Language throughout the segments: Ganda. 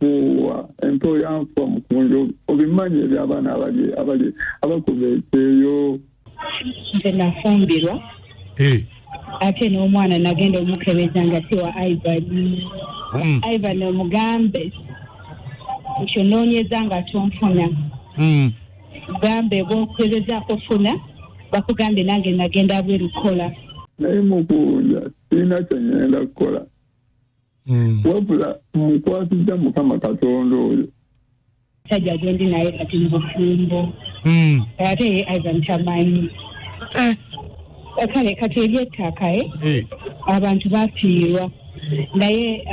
Yanfuuwa, empewo yanfuuwa Mukunja, obimanyi eby'abaana abali abali abakuba ekyeyo. Nze nafumbirwa. Ate n'omwana nagenda omukebeza nga si wa Ivan. Ivan omugambe nti onoonyeza nga tonfuna. Gambe bw'okugezaako funa bakugambye nange nagenda bweru kukola. Naye Mukunja sirina kye ŋŋenda kukola. Wabula nkwasizza Mukama Katonda oyo. Musajja gwe ndi naye kati mu bufumbo. Ate ye Ivan tamanyi. Kale kati ebyettaka abantu bafiirwa naye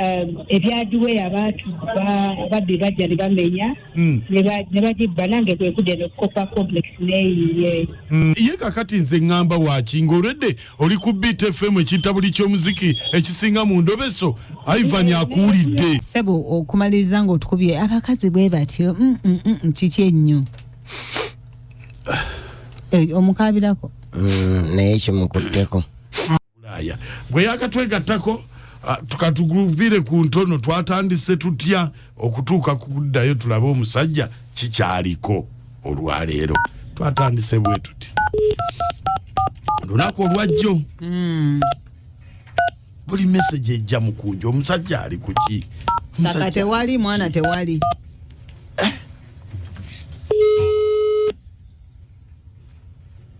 ebyaduweya baatubba, ababbi bajja ne bamenya ne bagibba, nange kwe kudda eno kukopa complex neeyiye. Ye kakati nze ŋŋamba waaki ng'olwedde oli ku Beat FM ekintabuli ky'omuziki ekisinga mu ndobeso, Ivan akuwulidde. Ssebo okumaliriza ng'otukubye abakazi bwe batyo, kiki ennyo? Omukaabirako? Naye kimukutteko. Bulaaya. Gwe yakatwegattako, tukatuguvire ku ntono, twatandise tutya okutuuka kuddayo tulabe omusajja kikyaliko olwaleero. Twatandise bwe tuti olunaku olwajjo. Buli message ejja Mukunja, omusajja ali ku ki? Kaka tewali mwana tewali.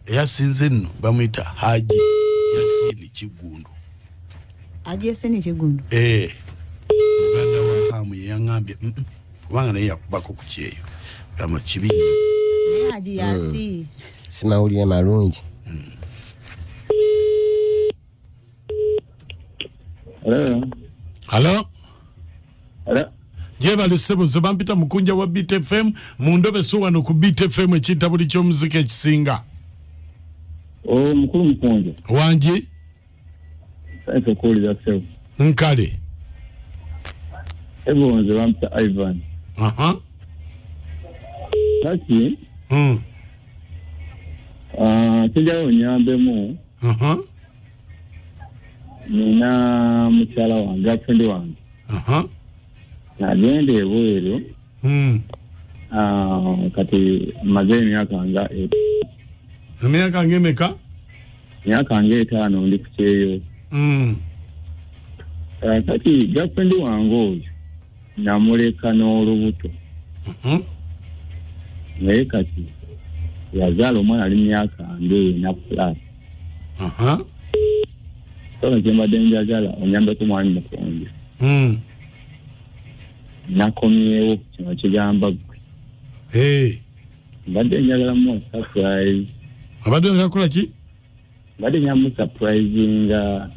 Eyasinze nno bamuyita Haji Yasini Kiggundu. Haji Yasini Kiggundu. Muganda wa Hamu ye yaŋŋambye, kubanga naye yakubako ku kyeyo. Gamba kibi nnyo. Naye Haji Yasi. Si mawulire malungi. Hello. Hello. Hello. Jebale ssebo, nze bampita Mukunja wa Beat FM mu ndobeso wano ku Beat FM ekintabuli ky'omuziki ekisinga. Oh, mukulu Mukunja. Wangi? Sanyusa okuwulira ssebo. Nkale. Ebo nze bampita Ivan. Kati? Kijjawo onyambemu. Nina mukyala wange, girlfriend wange. Nagenda ebweru. Kati mmaze emyaka nga Emyaka ng'emeka? Emyaka ng'etaano ndi ku kyeyo. Kati girlfriend wange oyo namuleka n'olubuto. Naye kati yazaala omwana ali myaka ng'ena plus. So kye mbadde njagala onyambeko mwami Mukunja. Nakomyewo kino kigamba ggwe. Mbadde njagala mu surprise. Abadde oyagala kukola ki? Mbadde njagala mu surprisinga.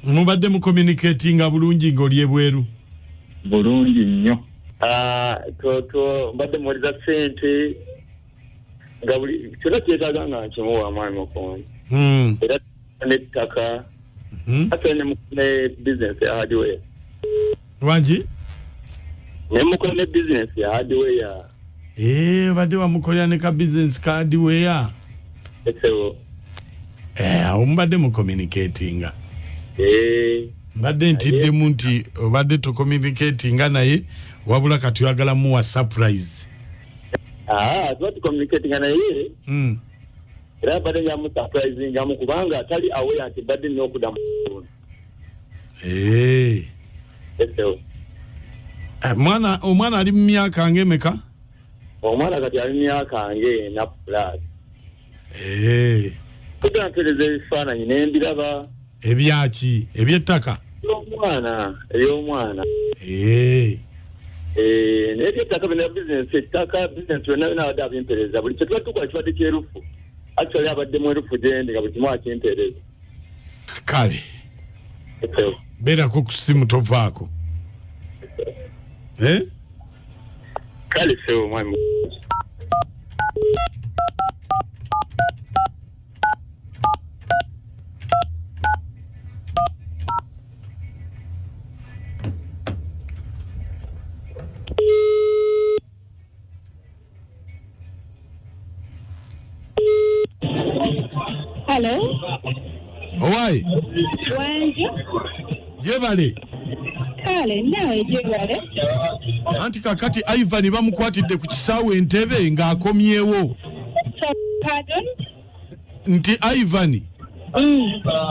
Mubadde mu communicatinga bulungi ng'oli ebweru? Bulungi nnyo. Mbadde muwuliza ssente nga buli kyonna kyetaaga nga nkimuwa mwami Mukunja. Era n'ettaka. Ate ne business ya hardware. Lwaki? Ne mukola ne business ya hardware. Obadde wamukolera ne ka business ka hardware? Esebo. Awo mubadde mu communicatinga. Mbadde ntiddemu nti obadde tocommunicatinga naye wabula kati oyagala muwa surprise. Tuba tucommunicatinga naye. Era mbadde njamu surprisingamu kubanga tali aware nti mbadde nnina okudda mu Esebo. Omwana ali mu myaka ng'emeka? Omwana kati ali mu myaka ng'ena plus. Kudda mpeereza ebifaananyi ne mbiraba. Ebyaki? Eby'ettaka? Eby'omwana, eby'omwana. Naye eby'ettaka byonna business, ettaka business byonna byonna abadde abimpeereza. Buli kye tuba tukola kibadde kyerufu. Actually abadde mwerufu gye ndi nga buli kimu akimpeereza. Kale. Beerako ku ssimu tovaako. Kale ssebo mwami. Hello. Owai. Wange. Jebale. Kale naawe gyebale. Anti kakati Ivan bamukwatidde ku kisaawe Entebbe ng'akomyewo. Pardon? Nti Ivan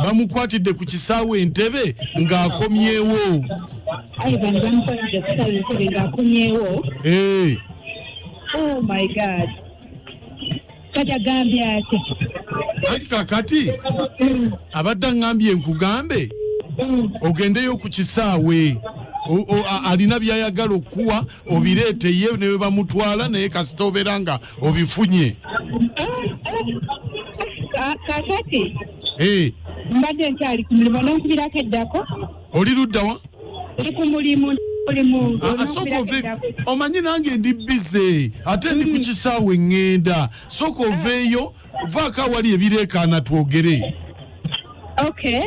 bamukwatidde ku kisaawe Entebbe ng'akomyewo. Ivan bamukwatidde ku kisaawe Entebbe ng'akomyewo? Eh. Oh my God. Kati agambye atya? Anti kakati abadde aŋŋambye nkugambe ogendeyo ku kisaawe, alina by'ayagala okuwa obireete ye ne bwe bamutwala, naye kasita obeera nga obifunye. Kakati mbadde nkyali ku mulimu, ononkubirako eddako. Oli luddawa? Ndi ku mulimu, mulimu. Sooka ove, omanyi nange ndi bize ate ndi ku kisaawe ŋŋenda. Sooka oveeyo, vaako awali ebireekaana twogere. Okay.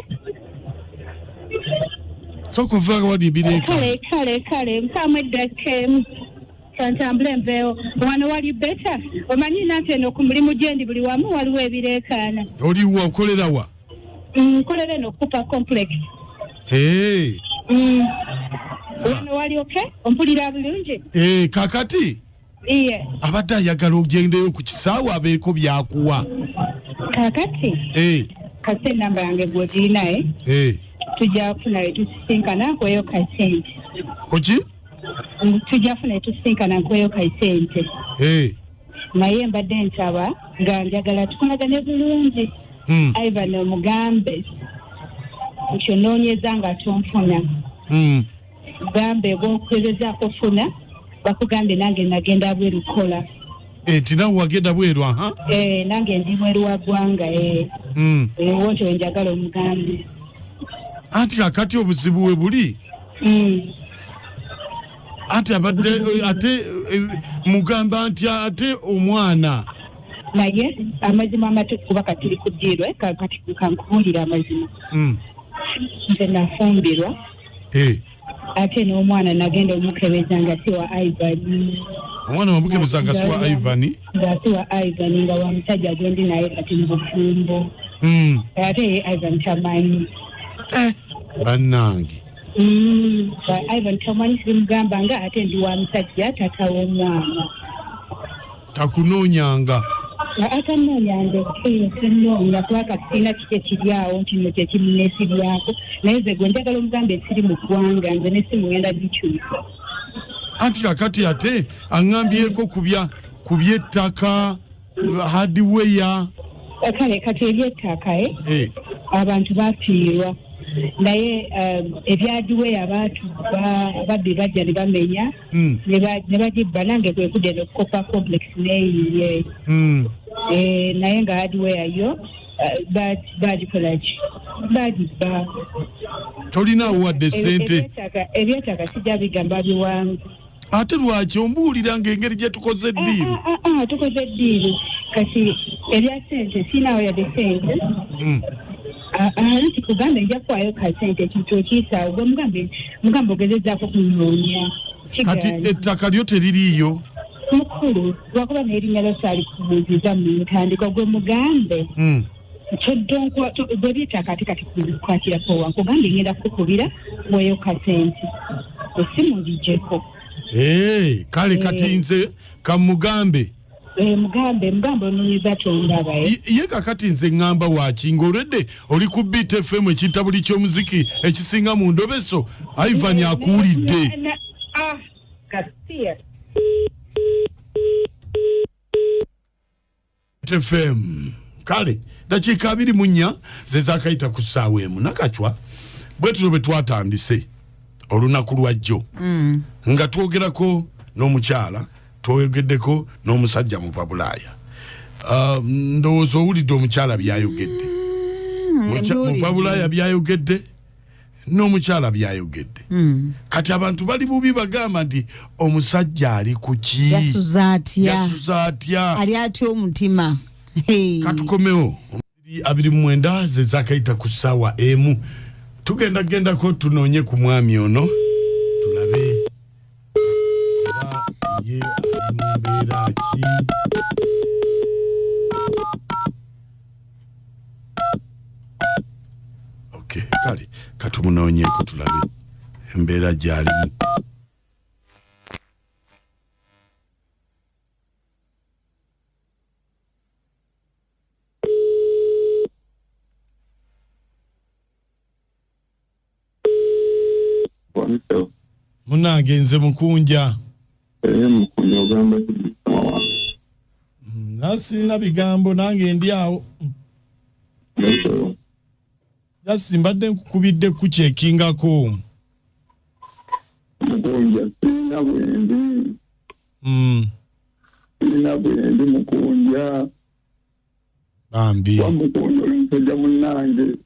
Sooka oveeko awali ebireekaana. Kale, kale, kale, mpaamu eddakika emu kantambule nveewo. Wano wali better. Omanyi nanti eno ku mulimu gye ndi buli wamu waliwo ebireekaana. Oliwa, okolera wa? Nkolera eno Cooper Complex. Hey. Wano wali okay? Ompulira bulungi? Kakati Iye. abadde ayagala ogendeyo ku kisaawe abeeko byakuwa. Kakati kase enamba yange gw'ogirina, eh? Tujja kufuna we tusisinkana nkweyo kasente. Kuki? Tujja kufuna we tusisinkana nkweyo kasente. Naye mbadde nsaba nga njagala tukolagane bulungi. Ivan omugambe nti onoonyeza nga tonfuna. Gambe bw'okugezaako funa bakugambye nange nagenda bweru kukola. Nti nawe wagenda bweru, aha? Nange ndi bweru wa ggwanga. Wotyo njagala omugambe. Anti kakati obuzibu we buli. Anti abadde ate mugamba nti ate omwana. Naye amazima amatuufu kuba kati tuli ku ddiirwe, kati kankubuulire amazima. Nze nafumbirwa. Ate n'omwana nagenda omukebeza nga si wa Ivan. Omwana wamukebeza nga si wa Ivan? Nga si wa Ivan, nga wa musajja gwe ndi naye kati mu bufumbo. Ate ye Ivan tamanyi. Bannange. Ivan tamanyi, sirimugamba nga ate ndi wa musajja taata w'omwana. Takunoonyanga? Atannoonyanga, tanoonya kuba kati sirina kiki ekiri awo nti nno kye kimuneesibyako. Naye nze gwe njagala omugambe siri mu ggwanga, nze n'essimu ngenda gikyusa. Anti kakati ate aŋŋambyeko ku by'ettaka, hardware. Kale kati eby'ettaka, abantu bafiirwa. Naye ebya hardware baatubba, ababbi bajja ne bamenya, ne bagibba, nange kwe kudda eno Copper Complex neeyiye. Naye nga hardware yo, bagikola ki? Bagibba. Tolinaawo wadde ssente? Eby'ettaka sijja bigamba biwangu. Ate lwaki ombuulira ng'engeri gye tukoze eddiiru? Tukoze eddiiru. Kati ebya ssente siinaawo yadde ssente. Anti kugambe nja kuwaayo ka ssente ekintu okiyisaawo, gwe mugambe ogezezzaako kunoonya. Kati ettaka lyo teririiyo? Mukulu, lwakuba n'erinnya lyo saalikubuuziza mu ntandikwa, gwe mugambe. Gwe by'ettaka ate kati kukwatirako wa? Nkugambye ngenda kukubira weeyo ka ssente. Essimu ngiggyeko. Kale kati nze kamugambe. Mugambe onoonyeza ky'ondaba, eh? Ye kakati nze ŋŋamba waaki ng'olwedde oli ku Beat FM ekintabuli ky'omuziki ekisinga mu ndobeso, Ivan akuwulidde. Kasiya. Beat FM. Kale dakiika 24 ze zaakayita ku ssaawa emu. Nakacwa bwe tutyo bwe twatandise olunaku lwa jjo. Nga twogerako n'omukyala, twogeddeko n'omusajja muva Bulaaya. Ndowooza owulidde omukyala by'ayogedde. Mbiwulidde. Muva Bulaaya by'ayogedde n'omukyala by'ayogedde. Kati abantu bali bubi bagamba nti omusajja ali ku ki? Yasuze atya? Yasuze atya? Ali atya omutima? Hey. Katukomewo. 29 ze zaakayita ku ssaawa emu. Tugenda gendako tunoonye ku mwami ono tulabe oba ye ali mu mbeera ki. Okay, kale katumunoonyeeko tulabe. Embeera gy'alimu. Munange nze Mukunja. Mukunja ogamba ki mukama wange? Nasirina bigambo, nange ndi awo. Just mbadde nkukubidde kukyekingako. Mukunja sirina bwendi. Sirina bwendi Mukunja. Bambi. Mukunja oli musajja munnange.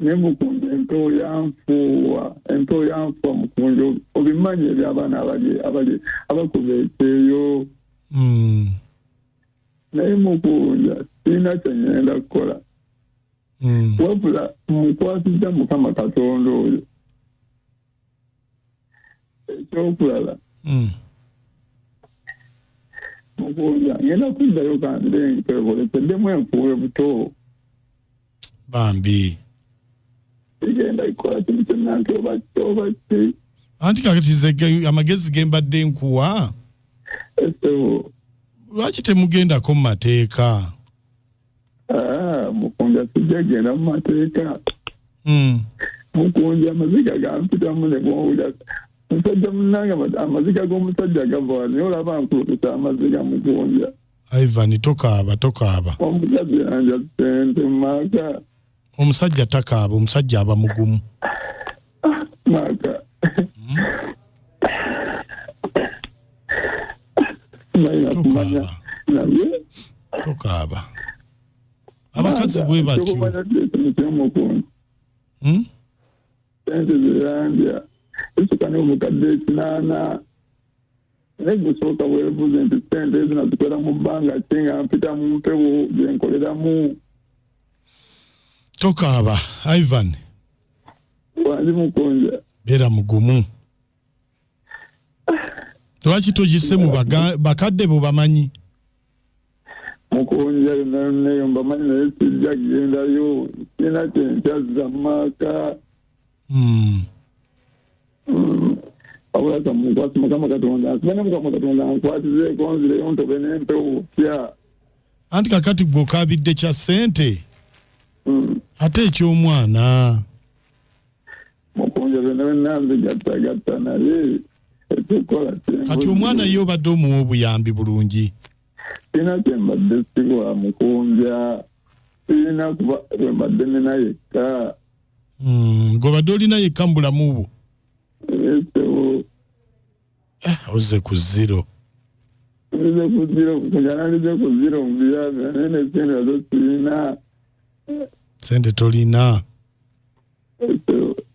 Ne Mukunja empewo yanfuuwa, empewo yanfuuwa Mukunja. Obimanyi eby'abaana abali abakuba ekyeyo. Naye Mukunja sirina kye ngenda kukola. Wabula mukwasizza Mukama Katonda oyo. Ekyokulala. Mukunja ngenda kuddayo kandire nkwekoleseddemu enfuuwe buto. Bambi. Igenda ikola kintu kyonna nti oba ki oba ki. Anti kakati nze amagezi ge mbadde nkuwa. Lwaki temugendako mu mateeka? Mukunja sijja genda mu mateeka. Mukunja amaziga gampitamu ne bw'owulira. Musajja munnange amaziga g'omusajja gava naye olaba nkulukusa amaziga Mukunja. Ivan tokaaba, tokaaba. Omusajja yanja ssente mu maka. Omusajja takaaba, omusajja aba mugumu. Maka. Tokaaba. Tokaaba. Abakazi bwe batyo. Sente zirambya. Essuka n'omukadde ekinaana. Naye gusooka weebuuze nti ssente ezo nazikolera mu bbanga ki nga mpita mu mpewo gye nkoleramu. Tokaaba, Ivan. Wangi Mukunja. Beera mugumu. Lwaki togisse mu bakadde bo bamanyi? Mukunja yonna yonna eyo mbamanyi naye sijja kugendayo. Sirina kye nkyazza mu maka. Wabula kamukwasi Mukama Katonda. Nsiba Mukama Katonda ankwatizeeko nzireyo ntobe n'empewo bupya. Anti kakati gwe okaabidde kya ssente. Ate eky'omwana. Mukunja byonna byonna nzigattagatta naye ekyokukola kyenvuze. Kati omwana ye obadde omuwa obuyambi bulungi. Sirina kye mbadde sikuwa Mukunja. Sirina kuba bwe mbadde nina yekka. Gw'obadde olina yekka mu bulamu bwo? Ozze ku zero. Nzize ku zero, Mukunja nandize ku zero mu birabe, naye ne ssente nazo sirina. Ssente tolina.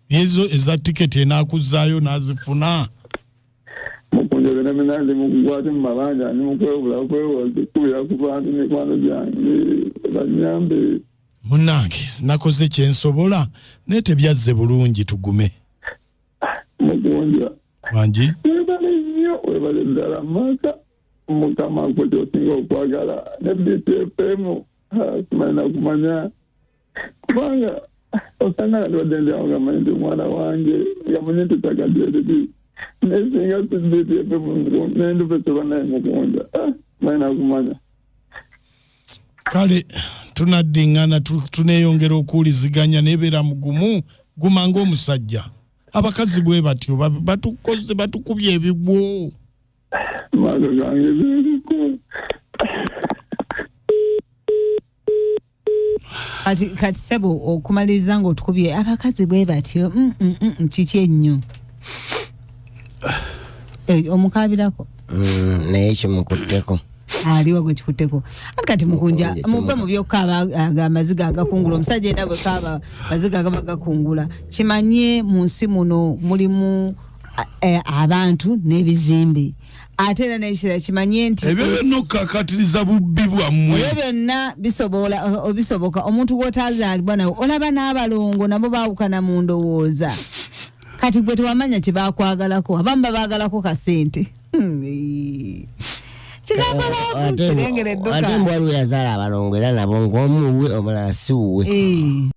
Ezo eza tiketi enaakuzzaayo n'azifuna. Mukunja byonna byonna ndi mu kukwata mu mabanja, ndi mu kwewula kukubira ku bantu mikwano gyange bannyambe. Munnange nakoze kye nsobola naye tebyazze bulungi, tugume. Mukunja. Wangi? Webale nnyo, webale ddala maka. Mukama gwe ky'osinga okwagala ne BTFM simanyi nakumanya kubanga osanga nga ndibadde ndi awo nga mmanyi nti omwana wange nga mmanyi nti ettaka gyeriri naye singa si BTFM nendufe teba naye Mukunja simanyi nakumanya. Kale tunaddiŋŋana tuneeyongera okuwuliziganya naye beera mugumu, guma ng'omusajja. Abakazi bwe batyo batukoze batukubye ebigwo. Maaso gange beeriko. Kati ssebo okumaliriza ng'otukubye abakazi bwe batyo kiki ennyo? Omukaabirako? Naye kimukutteko. Aliwa gwe kikutteko. Anti kati Mukunja muve mu by'okukaaba amaziga agakungula. Omusajja yenna bwe kaaba amaziga agaba gakungula. Kimanye mu nsi muno mulimu abantu n'ebizimbe. Ate era n'ekirala kimanye nti ebyo byonna okukakatiriza bubbi bwammwe. Ebyo byonna bisoboka. Omuntu gw'otazaalibwa nawe olaba n'abalongo nabo baawukana mu ndowooza. Kati gwe tewamanya kye baakwagalako, abamu babaagalako kasente. Kigambo laavu kirengera edduka. Ate mbwa waliwo yazaala abalongo era nabo ng'omu wuwe omulala si wuwe.